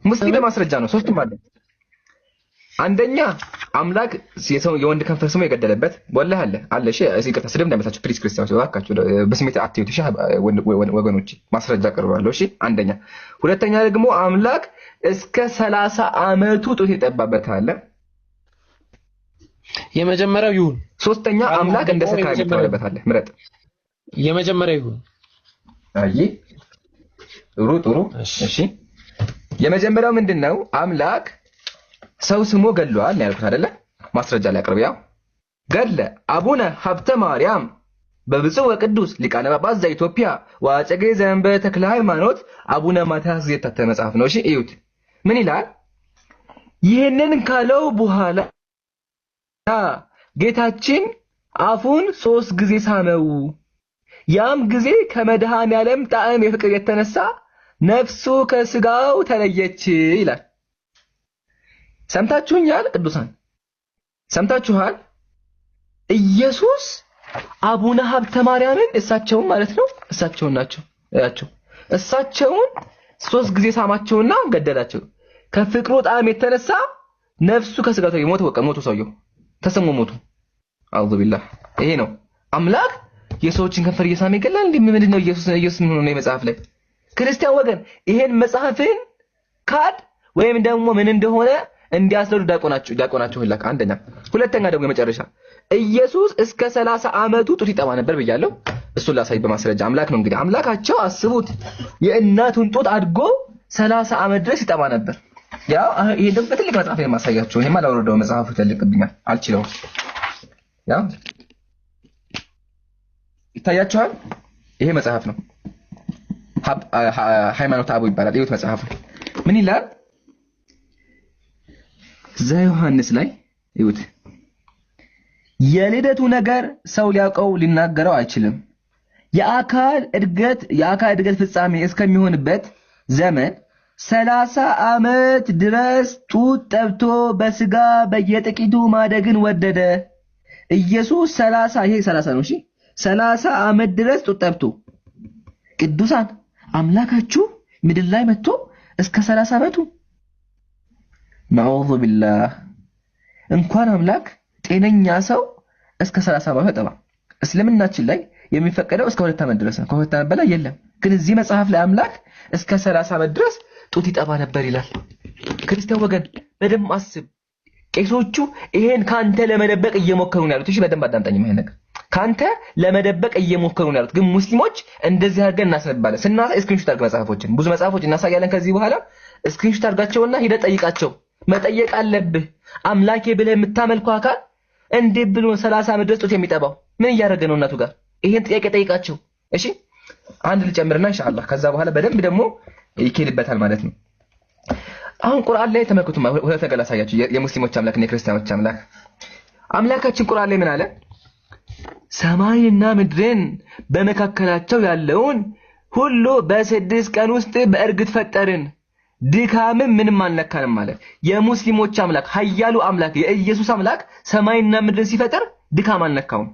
ሙስሊም በማስረጃ ነው። ሶስቱም አለ። አንደኛ አምላክ የሰው የወንድ ከንፈር ስሞ የገደለበት ወላሂ አለ አለ። እሺ ይቅርታ ስድብ እንዳይመስላችሁ please፣ ክርስቲያኖች እባካችሁ በስሜት አትዩት። እሺ ወገኖች ማስረጃ አቀርባለሁ። እሺ አንደኛ። ሁለተኛ ደግሞ አምላክ እስከ 30 ዓመቱ ጡት የጠባበት አለ። የመጀመሪያው ይሁን። ሶስተኛ አምላክ እንደ ሰካራም የተባለበት አለ። ምረጥ። የመጀመሪያው ይሁን። አይ ጥሩ ጥሩ። እሺ የመጀመሪያው ምንድን ነው? አምላክ ሰው ስሞ ገድሏል ነው ያልኩት አይደለ? ማስረጃ ላይ አቅርብ። ያው ገድለ አቡነ ሀብተ ማርያም በብፁዕ ወቅዱስ ሊቃነ ጳጳሳት ዘኢትዮጵያ ወዕጨጌ ዘመንበረ ተክለ ሃይማኖት አቡነ ማትያስ የታተመ መጽሐፍ ነው። እሺ እዩት። ምን ይላል? ይህንን ካለው በኋላ ጌታችን አፉን 3 ጊዜ ሳመው። ያም ጊዜ ከመድኃኔዓለም ጣዕም የፍቅር የተነሳ ነፍሱ ከስጋው ተለየች ይላል። ሰምታችሁኛል? ቅዱሳን ሰምታችኋል? ኢየሱስ አቡነ ሀብተ ማርያምን እሳቸውን ማለት ነው፣ እሳቸውን ናቸው ያቸው እሳቸውን 3 ጊዜ ሳማቸውና ገደላቸው። ከፍቅሩ ጣዕም የተነሳ ነፍሱ ከስጋው ተለየ። ሞተ፣ በቃ ሞቱ። ሰውየው ተሰሞ ሞቱ። አዑዙ ቢላህ። ይሄ ነው አምላክ የሰዎችን ከንፈር እየሳመ ይገላል። እንዴ ምንድን ነው ኢየሱስ? ኢየሱስ ምን ሆኖ ነው መጽሐፍ ላይ? ክርስቲያን ወገን ይሄን መጽሐፍን ካድ ወይም ደግሞ ምን እንደሆነ እንዲያስረዱ ዲያቆናችሁ ላክ። አንደኛ። ሁለተኛ ደግሞ የመጨረሻ ኢየሱስ እስከ 30 ዓመቱ ጡት ይጠባ ነበር ብያለሁ። እሱን ላሳይ በማስረጃ። አምላክ ነው እንግዲህ አምላካቸው አስቡት፣ የእናቱን ጡት አድጎ 30 ዓመት ድረስ ይጠባ ነበር። ያው ይሄ ደግሞ በትልቅ መጽሐፍ ላይ የማሳያችሁ። ይሄማ ላወርደው መጽሐፉ ይተልቅብኛል፣ አልችለውም። ያው ይታያችኋል። ይሄ መጽሐፍ ነው፣ ሃይማኖተ አበው ይባላል። ይኸውት መጽሐፉ ምን ይላል? ዘዮሐንስ ላይ ይሁት። የልደቱ ነገር ሰው ሊያውቀው ሊናገረው አይችልም። የአካል እድገት ፍጻሜ እስከሚሆንበት ዘመን 30 ዓመት ድረስ ጡት ጠብቶ በስጋ በየጥቂቱ ማደግን ወደደ። ኢየሱስ 30 ይሄ 30 ነው። እሺ 30 ዓመት ድረስ ጡት ጠብቶ ቅዱሳን አምላካችሁ ምድር ላይ መጥቶ እስከ 30 ዓመቱ ነዑዙ ቢላህ። እንኳን አምላክ ጤነኛ ሰው እስከ 30 ዓመት አይጠባም። እስልምናችን ላይ የሚፈቀደው እስከ 2 ዓመት ድረስ ነው። ከ2 ዓመት በላይ የለም። ግን እዚህ መጽሐፍ ላይ አምላክ እስከ 30 ዓመት ድረስ ጡት ይጠባ ነበር ይላል። ክርስቲያን ወገን በደንብ አስብ። ቄሶቹ ይሄን ካንተ ለመደበቅ እየሞከሩ ነው ያሉት። እሺ በደንብ አዳምጠኝ። ይሄን ነገር ካንተ ለመደበቅ እየሞከሩ ነው ያሉት። ግን ሙስሊሞች እንደዚህ አድርገን እናስነባለን። ስናሳይ screenshot አድርገን መጽሐፎችን፣ ብዙ መጽሐፎች እናሳያለን ከዚህ በኋላ። screenshot አድርጋቸውና ሂደህ ጠይቃቸው። መጠየቅ አለብህ። አምላኬ ብለህ የምታመልከው አካል እንዴት ብሎ 30 ዓመት ድረስ ጡት የሚጠባው? ምን እያደረገ ነው እናቱ ጋር? ይሄን ጥያቄ ጠይቃቸው። እሺ አንድ ልጨምርና ኢንሻአላህ ከዛ በኋላ በደንብ ደግሞ ይኬድበታል ማለት ነው። አሁን ቁርአን ላይ ተመልከቱ። ሁለት ነገር ላሳያችሁ። የሙስሊሞች አምላክ እና የክርስቲያኖች አምላክ። አምላካችን ቁርአን ላይ ምን አለ? ሰማይና ምድርን በመካከላቸው ያለውን ሁሉ በ6 ቀን ውስጥ በእርግጥ ፈጠርን፣ ድካምም ምንም አልነካንም አለ። የሙስሊሞች አምላክ ኃያሉ አምላክ የኢየሱስ አምላክ ሰማይና ምድርን ሲፈጥር ድካም አልነካውም፣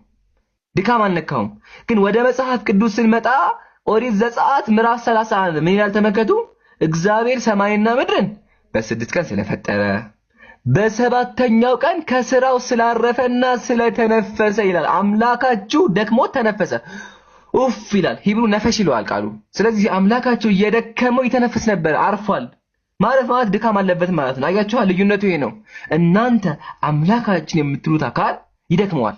ድካም አልነካውም። ግን ወደ መጽሐፍ ቅዱስ ስንመጣ ኦሪት ዘጸአት ምዕራፍ 31 ምን ይላል? ተመልከቱ። እግዚአብሔር ሰማይና ምድርን በ6 ቀን ስለፈጠረ በሰባተኛው ቀን ከስራው ስላረፈና ስለተነፈሰ ይላል። አምላካችሁ ደክሞ ተነፈሰ። ኡፍ ይላል። ሂብሩ ነፈሽ ይለዋል ቃሉ። ስለዚህ አምላካችሁ እየደከመው ይተነፍስ ነበር፣ አርፏል። ማረፍ ማለት ድካም አለበት ማለት ነው። አያችኋል? ልዩነቱ ይሄ ነው። እናንተ አምላካችን የምትሉት አካል ይደክመዋል።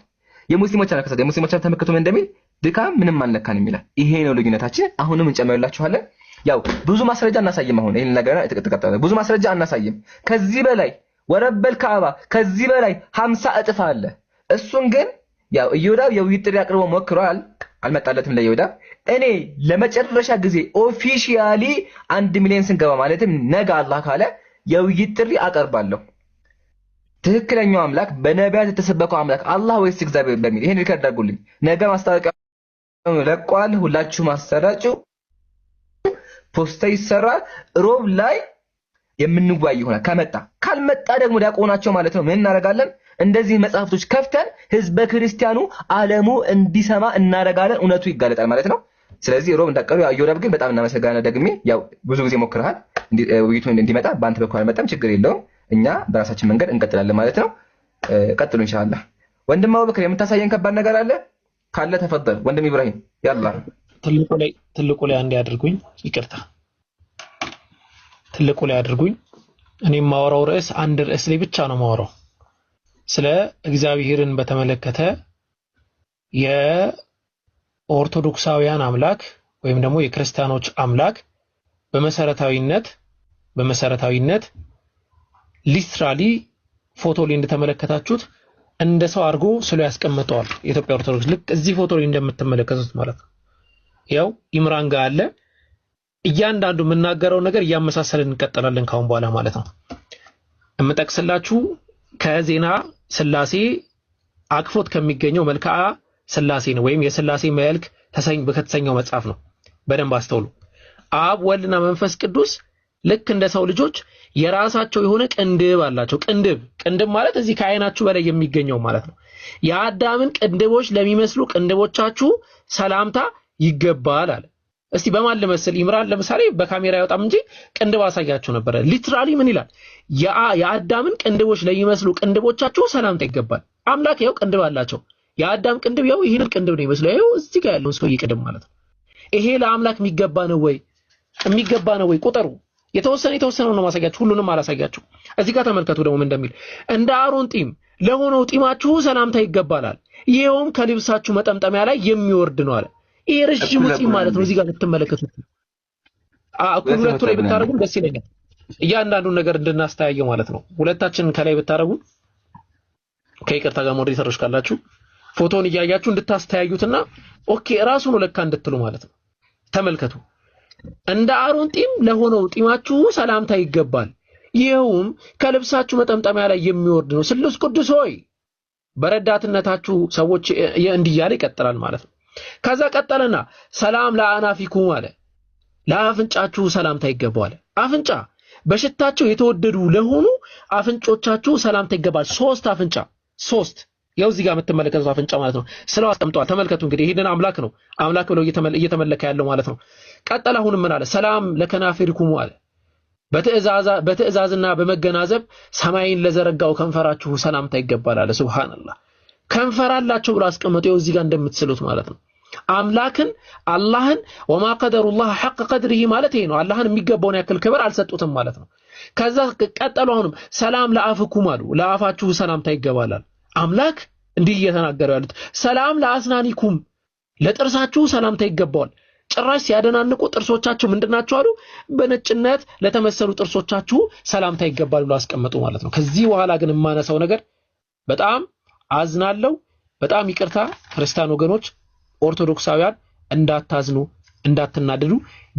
የሙስሊሞች አምላክ የሙስሊሞች አምላክ ተመልከቱ ምን እንደሚል፣ ድካም ምንም አልነካንም ይላል። ይሄ ነው ልዩነታችን። አሁንም እንጨምርላችኋለን። ያው ብዙ ማስረጃ አናሳይም። አሁን ይሄን ነገር ተቀጣጣለ ብዙ ማስረጃ አናሳይም። ከዚህ በላይ ወረበል ካዕባ ከዚህ በላይ 50 እጥፍ አለ። እሱን ግን ያው ኢዮዳብ የውይይት ጥሪ አቅርቦ ሞክሯል፣ አልመጣለትም ለኢዮዳብ። እኔ ለመጨረሻ ጊዜ officially 1 ሚሊዮን ስንገባ ማለትም ነገ አላህ ካለ የውይይት ጥሪ አቀርባለሁ። ትክክለኛው አምላክ በነቢያት የተሰበከው አምላክ አላህ ወይስ እግዚአብሔር በሚል ይሄን record አድርጉልኝ። ነገ ማስታወቂያ ለቋል፣ ሁላችሁም አሰራጩ። ፖስተር ይሰራል። ሮብ ላይ የምንወያይ ይሆናል። ከመጣ ካልመጣ ደግሞ ዲያቆናቸው ማለት ነው ምን እናደርጋለን? እንደዚህ መጽሐፍቶች ከፍተን ህዝበ ክርስቲያኑ ዓለሙ እንዲሰማ እናደርጋለን። እውነቱ ይጋለጣል ማለት ነው። ስለዚህ ሮብ እንዳቀሩ ዮዳብ ግን በጣም እናመሰግናለን። ደግሜ ያው ብዙ ጊዜ ሞክረሃል፣ ውይይቱ እንዲመጣ በአንተ በኩል አልመጣም፣ ችግር የለውም። እኛ በራሳችን መንገድ እንቀጥላለን ማለት ነው። ቀጥሉ ኢንሻአላህ። ወንድም አቡበክር የምታሳየን ከባድ ነገር አለ ካለ تفضل። ወንድም ኢብራሂም يلا። ትልቁ ላይ አንዴ አድርጉኝ፣ ይቅርታ፣ ትልቁ ላይ አድርጉኝ። እኔ የማወራው ርዕስ አንድ ርዕስ ላይ ብቻ ነው የማወራው፣ ስለ እግዚአብሔርን በተመለከተ የኦርቶዶክሳውያን አምላክ ወይም ደግሞ የክርስቲያኖች አምላክ በመሰረታዊነት literally ፎቶ ላይ እንደተመለከታችሁት እንደ ሰው አድርጎ ስሎ ያስቀምጠዋል። የኢትዮጵያ ኦርቶዶክስ ልክ እዚህ ፎቶ ላይ እንደምትመለከቱት ማለት ነው። ያው ኢምራን ጋር አለ። እያንዳንዱ የምናገረው ነገር እያመሳሰልን እንቀጥላለን ካሁን በኋላ ማለት ነው። የምጠቅስላችሁ ከዜና ስላሴ አቅፎት ከሚገኘው መልክዓ ስላሴ ነው፣ ወይም የስላሴ መልክ ከተሰኘው መጽሐፍ ነው። በደንብ አስተውሉ። አብ ወልድና መንፈስ ቅዱስ ልክ እንደ ሰው ልጆች የራሳቸው የሆነ ቅንድብ አላቸው። ቅንድብ፣ ቅንድብ ማለት እዚህ ከአይናችሁ በላይ የሚገኘው ማለት ነው። የአዳምን ቅንድቦች ለሚመስሉ ቅንድቦቻችሁ ሰላምታ ይገባል አለ። እስቲ በማን ልመስል? ኢምራን ለምሳሌ በካሜራ አይወጣም እንጂ ቅንድብ አሳያችሁ ነበረ። Literally ምን ይላል? የአዳምን ቅንድቦች ለሚመስሉ ቅንድቦቻችሁ ሰላምታ ይገባል። አምላክ ያው ቅንድብ አላቸው። የአዳም ቅንድብ ያው ይህንን ቅንድብ ነው ይመስለው። ያው እዚህ ጋር ያለውን ሰውዬ ቅንድብ ማለት ነው። ይሄ ለአምላክ የሚገባ ነው ወይ? የሚገባ ነው ወይ? ቁጠሩ። የተወሰነ የተወሰነው ነው ማሳያችሁ፣ ሁሉንም አላሳያችሁ። እዚህ ጋር ተመልከቱ ደግሞ ምን እንደሚል፣ እንደ አሮን ጢም ለሆነው ጢማችሁ ሰላምታ ይገባላል፣ ይኸውም ከልብሳችሁ መጠምጠሚያ ላይ የሚወርድ ነው አለ። ይሄ ረዥሙ ጢም ማለት ነው። እዚህ ጋር ልትመለከቱት እኩል ሁለቱ ላይ ብታደርጉም ደስ ይለኛል። እያንዳንዱን ነገር እንድናስተያየው ማለት ነው። ሁለታችንን ከላይ ብታደርጉ ከይቅርታ ጋር moderator ኦች ካላችሁ ፎቶውን እያያችሁ እንድታስተያዩትና okay ራሱ ነው ለካ እንድትሉ ማለት ነው። ተመልከቱ። እንደ አሮን ጢም ለሆነው ጢማችሁ ሰላምታ ይገባል፣ ይኸውም ከልብሳችሁ መጠምጠሚያ ላይ የሚወርድ ነው። ስሉስ ቅዱስ ሆይ በረዳትነታችሁ ሰዎች እንዲህ እያለ ይቀጥላል ማለት ነው። ከዛ ቀጠለና ሰላም ለአናፊኩም አለ። ለአፍንጫችሁ ሰላምታ ይገባዋል። አፍንጫ በሽታቸው የተወደዱ ለሆኑ አፍንጮቻችሁ ሰላምታ ይገባል። ሶስት አፍንጫ፣ ሶስት፣ ያው እዚህ ጋር የምትመለከቱት አፍንጫ ማለት ነው። ስለው አስቀምጠዋል። ተመልከቱ እንግዲህ ይህንን አምላክ ነው አምላክ ብለው እየተመለከ ያለው ማለት ነው። ቀጠለ። አሁንም ምን አለ? ሰላም ለከናፊርኩም አለ። በትእዛዝና በመገናዘብ ሰማይን ለዘረጋው ከንፈራችሁ ሰላምታ ይገባል አለ። ሱብሃንአላህ፣ ከንፈር አላቸው ብሎ አስቀመጡ። ይኸው እዚህ ጋር እንደምትስሉት ማለት ነው። አምላክን አላህን وما قدروا الله حق قدره ማለት ይሄ ነው። አላህን የሚገባውን ያክል ክብር አልሰጡትም ማለት ነው። ከዛ ቀጠሉ። አሁንም ሰላም ለአፍኩም አሉ። ለአፋችሁ ሰላምታ ይገባላል። አምላክ እንዲህ እየተናገሩ ያሉት ሰላም ለአስናኒኩም፣ ለጥርሳችሁ ሰላምታ ይገባዋል። ጭራሽ ሲያደናንቁ ጥርሶቻችሁ ምንድናቸው አሉ? በነጭነት ለተመሰሉ ጥርሶቻችሁ ሰላምታ ይገባል ብሎ አስቀመጡ ማለት ነው። ከዚህ በኋላ ግን የማነሳው ነገር በጣም አዝናለሁ። በጣም ይቅርታ ክርስቲያን ወገኖች፣ ኦርቶዶክሳውያን እንዳታዝኑ፣ እንዳትናደዱ።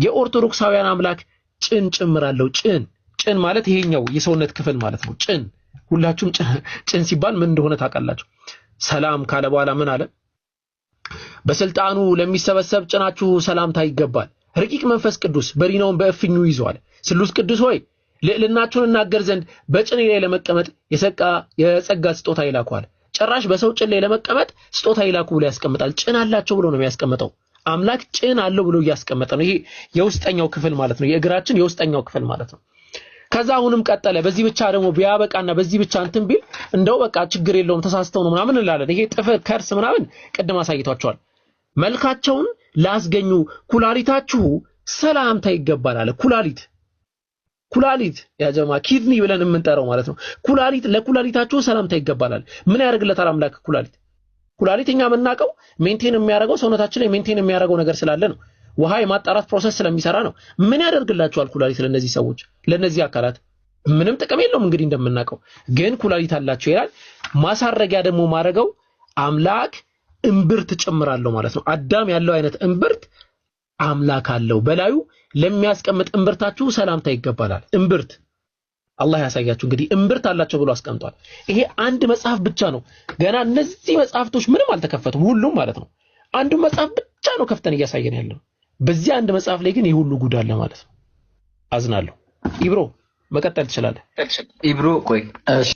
የኦርቶዶክሳውያን አምላክ ጭን ጭምራለሁ። ጭን፣ ጭን ማለት ይሄኛው የሰውነት ክፍል ማለት ነው። ጭን፣ ሁላችሁም ጭን ሲባል ምን እንደሆነ ታውቃላችሁ። ሰላም ካለ በኋላ ምን አለ? በስልጣኑ ለሚሰበሰብ ጭናችሁ ሰላምታ ይገባል። ረቂቅ መንፈስ ቅዱስ በሪናውን በእፍኙ ይዟል። ስሉስ ቅዱስ ሆይ ልዕልናችሁን እናገር ዘንድ በጭኔ ላይ ለመቀመጥ የሰቃ የጸጋ ስጦታ ይላኳል። ጭራሽ በሰው ጭን ላይ ለመቀመጥ ስጦታ ይላኩ ብሎ ያስቀምጣል። ጭን አላቸው ብሎ ነው የሚያስቀምጠው። አምላክ ጭን አለው ብሎ እያስቀመጠ ነው። ይሄ የውስጠኛው ክፍል ማለት ነው። የእግራችን የውስጠኛው ክፍል ማለት ነው። ከዛ አሁንም ቀጠለ። በዚህ ብቻ ደግሞ ቢያበቃና በዚህ ብቻ እንትን ቢል እንደው በቃ ችግር የለውም ተሳስተው ነው ምናምን እንላለን። ይሄ ጥፍር ከርስ ምናምን ቅድም አሳይቷቸዋል። መልካቸውን ላስገኙ ኩላሊታችሁ ሰላምታ ይገባል አለ። ኩላሊት፣ ኩላሊት يا جماعة kidney ብለን የምንጠራው ማለት ነው። ኩላሊት፣ ለኩላሊታችሁ ሰላምታ ይገባላል። ምን ያደርግለታል አምላክ ኩላሊት? ኩላሊት እኛ የምናውቀው maintain የሚያደርገው ሰውነታችን ላይ maintain የሚያደርገው ነገር ስላለ ነው። ውሃ የማጣራት process ስለሚሰራ ነው። ምን ያደርግላቸዋል ኩላሊት ለነዚህ ሰዎች፣ ለነዚህ አካላት? ምንም ጥቅም የለውም። እንግዲህ እንደምናውቀው ግን ኩላሊት አላቸው ይላል። ማሳረጊያ ደግሞ ማድረገው አምላክ እምብርት ጨምራለሁ ማለት ነው። አዳም ያለው አይነት እምብርት አምላክ አለው። በላዩ ለሚያስቀምጥ እምብርታችሁ ሰላምታ ይገባላል። እምብርት አላህ ያሳያችሁ። እንግዲህ እምብርት አላቸው ብሎ አስቀምጧል። ይሄ አንድ መጽሐፍ ብቻ ነው። ገና እነዚህ መጽሐፍቶች ምንም አልተከፈቱም፣ ሁሉም ማለት ነው። አንዱ መጽሐፍ ብቻ ነው ከፍተን እያሳየን ያለው። በዚህ አንድ መጽሐፍ ላይ ግን ይህ ሁሉ ጉድ አለ ማለት ነው። አዝናለሁ። ኢብሮ መቀጠል ትችላለህ። ኢብሮ ቆይ። እሺ።